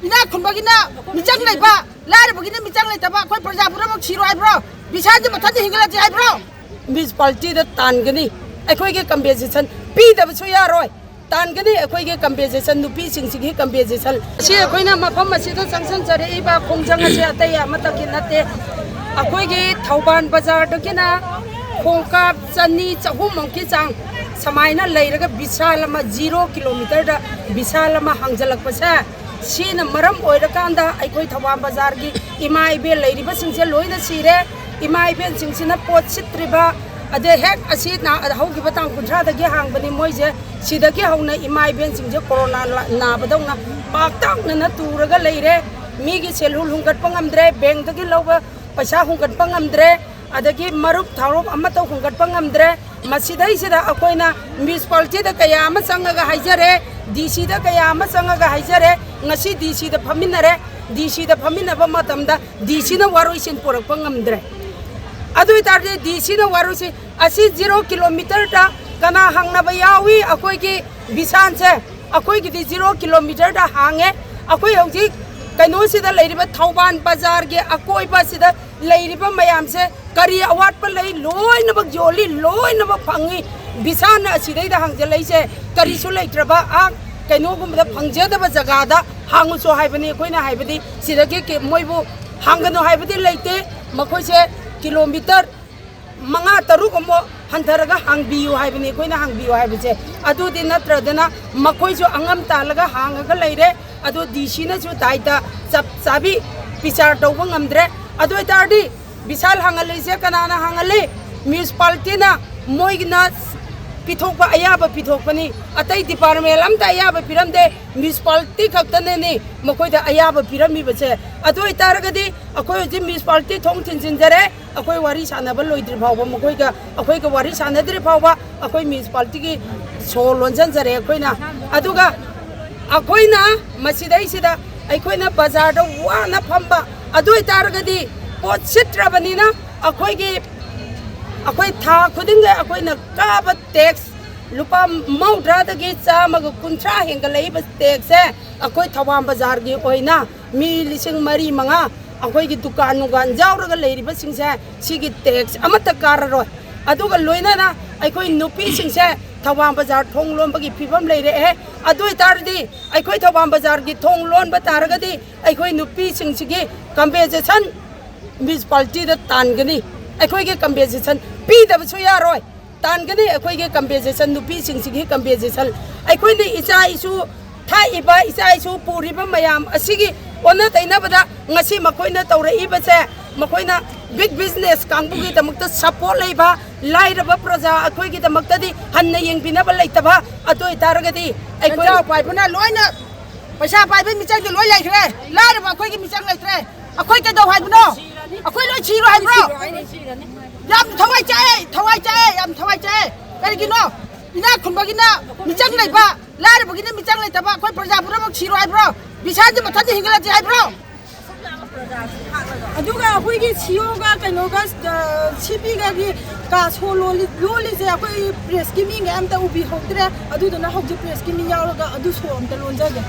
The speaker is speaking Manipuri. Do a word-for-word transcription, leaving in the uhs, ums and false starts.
ꯏꯅꯥꯛ ꯈꯨꯟꯕꯒꯤꯅ ꯃꯤꯆꯪ ꯂꯩꯕ, ꯂꯥꯏꯔꯕꯒꯤꯅ ꯃꯤꯆꯪ ꯂꯩꯇꯕ, ꯑꯩꯈꯣꯏ ꯄ꯭ꯔꯖꯥ ꯄꯨꯝꯅꯃꯛ ꯁꯤꯔꯣ ꯍꯥꯏꯕ꯭ꯔꯣ? ꯕꯤꯁꯥꯜꯁꯦ ꯃꯊꯟꯇ ꯍꯤꯡꯒꯠꯂꯁꯤ ꯍꯥꯏꯕ꯭ꯔꯣ? ꯃ꯭ꯌꯨꯅꯤꯁꯤꯄꯥꯂꯤꯇꯤꯗ ꯇꯥꯟꯒꯅꯤ꯫ ꯑꯩꯈꯣꯏꯒꯤ ꯀꯝꯄꯦꯟꯁꯦꯁꯟ ꯄꯤꯗꯕꯁꯨ ꯌꯥꯔꯣꯏ꯫ ꯇꯥꯟꯒꯅꯤ ꯑꯩꯈꯣꯏꯒꯤ ꯀꯝꯄꯦꯟꯁꯦꯁꯟ, ꯅꯨꯄꯤꯁꯤꯡꯁꯤꯒꯤ ꯀꯝꯄꯦꯟꯁꯦꯁꯟ꯫ ꯑꯁꯤ ꯑꯩꯈꯣꯏꯅ ꯃꯐꯝ ꯑꯁꯤꯗ ꯆꯪꯁꯤꯟꯖꯔꯛꯏꯕ ꯈꯣꯡꯖꯪ ꯑꯁꯤ ꯑꯇꯩ ꯑꯃꯠꯇꯒꯤ ꯅꯠꯇꯦ꯫ ꯑꯩꯈꯣꯏꯒꯤ ꯊꯧꯕꯥꯜ ꯕꯖꯥꯔꯗꯒꯤꯅ ꯈꯣꯡꯀꯥꯞ ꯆꯅꯤ, ꯆꯍꯨꯝꯃꯨꯛꯀꯤ ꯆꯥꯡ ꯁꯨꯃꯥꯏꯅ ꯂꯩꯔꯒ ꯕꯤꯁꯥꯜ ꯑꯃ, ꯖꯤꯔꯣ ꯀꯤꯂꯣꯃꯤꯇꯔꯗ ꯕꯤꯁꯥꯜ ꯑꯃ ꯍꯥꯡꯖꯜꯂꯛꯄꯁꯦ, ꯁꯤꯅ ꯃꯔꯝ ꯑꯣꯏꯔꯀꯥꯟꯗ ꯑꯩꯈꯣꯏ ꯊꯧꯕꯥꯜ ꯕꯖꯥꯔꯒꯤ ꯏꯃꯥ ꯏꯕꯦꯜ ꯂꯩꯔꯤꯕꯁꯤꯡꯁꯦ ꯂꯣꯏꯅ ꯁꯤꯔꯦ꯫ ꯏꯃꯥ ꯏꯕꯦꯜꯁꯤꯡꯁꯤꯅ ꯄꯣꯠ ꯁꯤꯠꯇ꯭ꯔꯤꯕ, ꯑꯗꯩ ꯍꯦꯛ ꯑꯁꯤ ꯅꯥ-, ꯍꯧꯈꯤꯕ ꯇꯥꯡ ꯀꯨꯟꯊ꯭ꯔꯥꯗꯒꯤ ꯍꯥꯡꯕꯅꯤ ꯃꯣꯏꯁꯦ꯫ ꯁꯤꯗꯒꯤ ꯍꯧꯅ ꯏꯃꯥ ꯏꯕꯦꯜꯁꯤꯡꯁꯦ ꯀꯣꯔꯣꯅꯥ ꯂ-, ꯅꯥꯕꯗꯧꯅ ꯄꯥꯛꯇꯛꯅꯅ ꯇꯨꯔꯒ ꯂꯩꯔꯦ꯫ ꯃꯤꯒꯤ ꯁꯦꯜ ꯍꯨꯟꯒꯠꯄ ꯉꯝꯗ꯭ꯔꯦ, ꯕꯦꯡꯛꯇꯒꯤ ꯂꯧꯕ ꯄꯩꯁꯥ ꯍꯨꯟꯒꯠꯄ ꯉꯝꯗ꯭ꯔꯦ, ꯑꯗꯒꯤ ꯃꯔꯨꯞ ꯊꯥꯔꯨꯞ ꯑꯃꯠꯇ ꯍꯨꯟꯒꯠꯄ ꯉꯝꯗ꯭ꯔꯦ꯫ ꯃꯁꯤꯗꯩꯁꯤꯗ ꯑꯩꯈꯣꯏꯅ ꯃ꯭ꯌꯨꯅꯤꯁꯤꯄꯥꯂꯤꯇꯤꯗ ꯀꯌꯥ ꯑꯃ ꯆꯪꯉꯒ ꯍꯥꯏꯖꯔꯦ, ꯗꯤ ꯁꯤꯗ ꯀꯌꯥ ꯑꯃ ꯆꯪꯉꯒ ꯍꯥꯏꯖꯔꯦ꯫ ꯉꯁꯤ ꯗꯤ ꯁꯤꯗ ꯐꯝꯃꯤꯟꯅꯔꯦ, ꯗꯤ ꯁꯤꯗ ꯐꯝꯃꯤꯟꯅꯕ ꯃꯇꯝꯗ ꯗꯤ ꯁꯤꯅ ꯋꯥꯔꯣꯏꯁꯤꯟ ꯄꯨꯔꯛꯄ ꯉꯝꯗ꯭ꯔꯦ꯫ ꯑꯗꯨ ꯑꯣꯏꯇꯥꯔꯗꯤ ꯗꯤ ꯁꯤꯅ ꯋꯥꯔꯣꯏꯁꯤꯟ ꯑꯁꯤ ꯖꯤꯔꯣ ꯀꯤꯂꯣꯃꯤꯇꯔꯗ ꯀꯅꯥ ꯍꯥꯡꯅꯕ ꯌꯥꯎꯏ? ꯑꯩꯈꯣꯏꯒꯤ ꯕꯤꯁꯥꯟꯁꯦ ꯑꯩꯈꯣꯏꯒꯤꯗꯤ ꯖꯤꯔꯣ ꯀꯤꯂꯣꯃꯤꯇꯔꯗ ꯍꯥꯡꯉꯦ꯫ ꯑꯩꯈꯣꯏ ꯍꯧꯖꯤꯛ ꯀꯩꯅꯣꯁꯤꯗ ꯂꯩꯔꯤꯕ ꯊꯧꯕꯥꯜ ꯕꯖꯥꯔꯒꯤ ꯑꯀꯣꯏꯕꯁꯤꯗ ꯂꯩꯔꯤꯕ ꯃꯌꯥꯝꯁꯦ ꯀꯔꯤ ꯑꯋꯥꯠꯄ ꯂꯩ? ꯂꯣꯏꯅꯃꯛ ꯌꯣꯜꯂꯤ, ꯂꯣꯏꯅꯃꯛ ꯐꯪꯉꯤ꯫ ꯕꯤꯁꯥꯟꯅ ꯑꯁꯤꯗꯩꯗ ꯍꯥꯡꯖꯜꯂꯛꯏꯁꯦ ꯀꯔꯤꯁꯨ ꯂꯩꯇ꯭ꯔꯕ, ꯑꯥ, ꯀꯩꯅꯣꯒꯨꯝꯕꯗ ꯐꯪꯖꯗꯕ ꯖꯒꯥꯗ ꯍꯥꯡꯉꯨꯁꯨ ꯍꯥꯏꯕꯅꯤ꯫ ꯑꯩꯈꯣꯏꯅ ꯍꯥꯏꯕꯗꯤ ꯁꯤꯗꯒꯤ ꯀꯤ-, ꯃꯣꯏꯕꯨ ꯍꯥꯡꯒꯅꯨ ꯍꯥꯏꯕꯗꯤ ꯂꯩꯇꯦ꯫ ꯃꯈꯣꯏꯁꯦ ꯀꯤꯂꯣꯃꯤꯇꯔ ꯃꯉꯥ ꯇꯔꯨꯛ ꯑꯃꯨꯛ ꯍꯟꯊꯔꯒ ꯍꯥꯡꯕꯤꯌꯨ ꯍꯥꯏꯕꯅꯤ ꯑꯩꯈꯣꯏꯅ ꯍꯥꯡꯕꯤꯌꯨ ꯍꯥꯏꯕꯁꯦ꯫ ꯑꯗꯨꯗꯤ ꯅꯠꯇ꯭ꯔꯗꯅ ꯃꯈꯣꯏꯁꯨ ꯑꯉꯝ ꯇꯥꯜꯂꯒ ꯍꯥꯡꯉꯒ ꯂꯩꯔꯦ꯫ ꯑꯗꯣ ꯗꯤ ꯁꯤꯅꯁꯨ ꯗꯥꯏꯇ ꯆꯞ ꯆꯥꯕꯤ ꯕꯤꯆꯥꯔ ꯇꯧꯕ ꯉꯝꯗ꯭ꯔꯦ꯫ ꯑꯗꯨ ꯑꯣꯏꯇꯥꯔꯗꯤ ꯕꯤꯁꯥꯜ ꯍꯥꯡꯍꯜꯂꯤꯁꯦ ꯀꯅꯥꯅ ꯍꯥꯡꯍꯜꯂꯤ? ꯃ꯭ꯌꯨꯅꯤꯁꯤꯄꯥꯂꯤꯇꯤꯅ ꯃꯣꯏꯒꯤꯅ ꯄꯤꯊꯣꯛꯄ ꯑꯌꯥꯕ ꯄꯤꯊꯣꯛꯄꯅꯤ꯫ ꯑꯇꯩ ꯗꯤꯄꯥꯔꯠꯃꯦꯟ ꯑꯝꯇ ꯑꯌꯥꯕ ꯄꯤꯔꯝꯗꯦ꯫ ꯃ꯭ꯌꯨꯅꯤꯁꯤꯄꯥꯂꯤꯇꯤ ꯈꯛꯇꯅꯅꯤ ꯃꯈꯣꯏꯗ ꯑꯌꯥꯕ ꯄꯤꯔꯝꯃꯤꯕꯁꯦ꯫ ꯑꯗꯨ ꯑꯣꯏꯇꯥꯔꯒꯗꯤ ꯑꯩꯈꯣꯏ ꯍꯧꯖꯤꯛ ꯃ꯭ꯌꯨꯅꯤꯁꯤꯄꯥꯂꯤꯇꯤ ꯊꯣꯡ ꯊꯤꯟꯖꯤꯟꯖꯔꯦ꯫ ꯑꯩꯈꯣꯏ ꯋꯥꯔꯤ ꯁꯥꯟꯅꯕ ꯂꯣꯏꯗ꯭ꯔꯤ ꯐꯥꯎꯕ, ꯃꯈꯣꯏꯒ ꯑꯩꯈꯣꯏꯒ ꯋꯥꯔꯤ ꯁꯥꯟꯅꯗ꯭ꯔꯤ ꯐꯥꯎꯕ ꯑꯩꯈꯣꯏ ꯃ꯭ꯌꯨꯅꯤꯁꯤꯄꯥꯂꯤꯇꯤꯒꯤ ꯁꯣ ꯂꯣꯟꯁꯤꯟꯖꯔꯦ ꯑꯩꯈꯣꯏꯅ꯫ ꯑꯗꯨꯒ ꯑꯩꯈꯣꯏꯅ ꯃꯁꯤꯗꯩꯁꯤꯗ ꯑꯩꯈꯣꯏꯅ ꯕꯖꯥꯔꯗ ꯋꯥꯅ ꯐꯝꯕ, ꯑꯗꯨ ꯑꯣꯏꯇꯥꯔꯒꯗꯤ ꯄꯣꯠ ꯁꯤꯠꯇ꯭ꯔꯕꯅꯤꯅ ꯑꯩꯈꯣꯏꯒꯤ, ꯑꯩꯈꯣꯏ ꯊꯥ ꯈꯨꯗꯤꯡꯒꯤ ꯑꯩꯈꯣꯏꯅ ꯀꯥꯕ ꯇꯦꯛꯁ ꯂꯨꯄꯥ ꯃꯧꯗ꯭ꯔꯥꯗꯒꯤ ꯆꯥꯝꯃꯒ ꯀꯨꯟꯊ꯭ꯔꯥ ꯍꯦꯟꯒꯠꯂꯛꯏꯕ ꯇꯦꯛꯁꯁꯦ ꯑꯩꯈꯣꯏ ꯊꯧꯕꯥꯜ ꯕꯖꯥꯔꯒꯤ ꯑꯣꯏꯅ ꯃꯤ ꯂꯤꯁꯤꯡ ꯃꯔꯤ ꯃꯉꯥ, ꯑꯩꯈꯣꯏꯒꯤ ꯗꯨꯀꯥꯟ ꯅꯨꯡꯒꯥꯟ ꯌꯥꯎꯔꯒ ꯂꯩꯔꯤꯕꯁꯤꯡꯁꯦ, ꯁꯤꯒꯤ ꯇꯦꯛꯁ ꯑꯃꯠꯇ ꯀꯥꯔꯔꯣꯏ꯫ ꯑꯗꯨꯒ ꯂꯣꯏꯅꯅ ꯑꯩꯈꯣꯏ ꯅꯨꯄꯤꯁꯤꯡꯁꯦ ꯊꯧꯕꯥꯜ ꯕꯖꯥꯔ ꯊꯣꯡ ꯂꯣꯟꯕꯒꯤ ꯐꯤꯕꯝ ꯂꯩꯔꯛꯑꯦ꯫ ꯑꯗꯨ ꯑꯣꯏꯇꯥꯔꯗꯤ ꯑꯩꯈꯣꯏ ꯊꯧꯕꯥꯜ ꯕꯖꯥꯔꯒꯤ ꯊꯣꯡ ꯂꯣꯟꯕ ꯇꯥꯔꯒꯗꯤ ꯑꯩꯈꯣꯏ ꯅꯨꯄꯤꯁꯤꯡꯁꯤꯒꯤ ꯀꯝꯄꯦꯟꯁꯦꯁꯟ ꯃ꯭ꯌꯨꯅꯤꯁꯤꯄꯥꯂꯤꯇꯤꯗ ꯇꯥꯟꯒꯅꯤ꯫ ꯑꯩꯈꯣꯏꯒꯤ ꯀꯝꯄꯦꯟꯁꯦꯁꯟ ꯄꯤꯗꯕꯁꯨ ꯌꯥꯔꯣꯏ꯫ ꯇꯥꯟꯒꯅꯤ ꯑꯩꯈꯣꯏꯒꯤ ꯀꯝꯄꯦꯟꯁꯦꯁꯟ, ꯅꯨꯄꯤꯁꯤꯡꯁꯤꯒꯤ ꯀꯝꯄꯦꯟꯁꯦꯁꯟ꯫ ꯑꯩꯈꯣꯏꯅ ꯏꯆꯥ ꯏꯁꯨ ꯊꯥꯛꯏꯕ, ꯏꯆꯥ ꯏꯁꯨ ꯄꯨꯔꯤꯕ ꯃꯌꯥꯝ ꯑꯁꯤꯒꯤ ꯑꯣꯟꯅ ꯇꯩꯅꯕꯗ ꯉꯁꯤ ꯃꯈꯣꯏꯅ ꯇꯧꯔꯛꯏꯕꯁꯦ, ꯃꯈꯣꯏꯅ ꯕꯤꯒ ꯕꯤꯖꯤꯅꯦꯁ ꯀꯥꯡꯕꯨꯒꯤꯗꯃꯛꯇ ꯁꯄꯣꯔꯠ ꯂꯩꯕ, ꯂꯥꯏꯔꯕ ꯄ꯭ꯔꯖꯥ ꯑꯩꯈꯣꯏꯒꯤꯗꯃꯛꯇꯗꯤ ꯍꯟꯅ ꯌꯦꯡꯕꯤꯅꯕ ꯂꯩꯇꯕ꯫ ꯑꯗꯨ ꯑꯣꯏꯇꯥꯔꯒꯗꯤ ꯑꯩꯈꯣꯏ ꯁꯦꯟꯖꯥꯎ ꯄꯥꯏꯕꯅ ꯂꯣꯏꯅ ꯄꯩꯁꯥ ꯄꯥꯏꯕꯒꯤ ꯃꯤꯆꯪꯗꯤ ꯂꯣꯏ ꯂꯩꯈ꯭ꯔꯦ, ꯂꯥꯏꯔꯕ ꯑꯩꯈꯣꯏꯒꯤ ꯃꯤꯆꯪ ꯂꯩꯇ꯭ꯔꯦ꯫ ꯑꯩꯈꯣꯏ ꯀꯩꯗꯧ ꯍꯥꯏꯕꯅꯣ? ꯑꯩꯈꯣꯏ ꯂꯣꯏ ꯁꯤꯔꯣ ꯍꯥꯏꯕ꯭ꯔꯣ? ꯌꯥꯝ ꯊꯋꯥꯏ ꯆꯥꯛꯑꯦ, ꯊꯋꯥꯏ ꯆꯥꯛꯑꯦ, ꯌꯥꯝ ꯊꯋꯥꯏ ꯆꯥꯛꯑꯦ꯫ ꯀꯔꯤꯒꯤꯅꯣ? ꯏꯅꯥꯛ ꯈꯨꯟꯕꯒꯤꯅ ꯃꯤꯆꯪ ꯂꯩꯕ, ꯂꯥꯏꯔꯕꯒꯤꯅ ꯃꯤꯆꯪ ꯂꯩꯇꯕ꯫ ꯑꯩꯈꯣꯏ ꯄ꯭ꯔꯖꯥ ꯄꯨꯝꯅꯃꯛ ꯁꯤꯔꯣ ꯍꯥꯏꯕ꯭ꯔꯣ? ꯕꯤꯁꯥꯜꯁꯦ ꯃꯊꯟꯇ ꯍꯤꯡꯒꯠꯂꯁꯤ ꯍꯥꯏꯕ꯭ꯔꯣ? ꯑꯗꯨꯒ ꯑꯩꯈꯣꯏꯒꯤ ꯁꯤꯑꯣꯒ ꯀꯩꯅꯣꯒ, ꯑ, ꯁꯤꯄꯤꯒꯒꯤ ꯀꯥ ꯁꯣ ꯂꯣꯜꯂꯤ-, ꯂꯣꯜꯂꯤꯁꯦ ꯑꯩꯈꯣꯏ ꯄ꯭ꯔꯦꯁꯀꯤ ꯃꯤ ꯃꯌꯥꯝꯇ ꯎꯕꯤꯍꯧꯗ꯭ꯔꯦ꯫ ꯑꯗꯨꯗꯨꯅ ꯍꯧꯖꯤꯛ ꯄ꯭ꯔꯦꯁꯀꯤ ꯃꯤ ꯌꯥꯎꯔꯒ ꯑꯗꯨ ꯁꯣ ꯑꯝꯇ ꯂꯣꯟꯖꯒꯦ꯫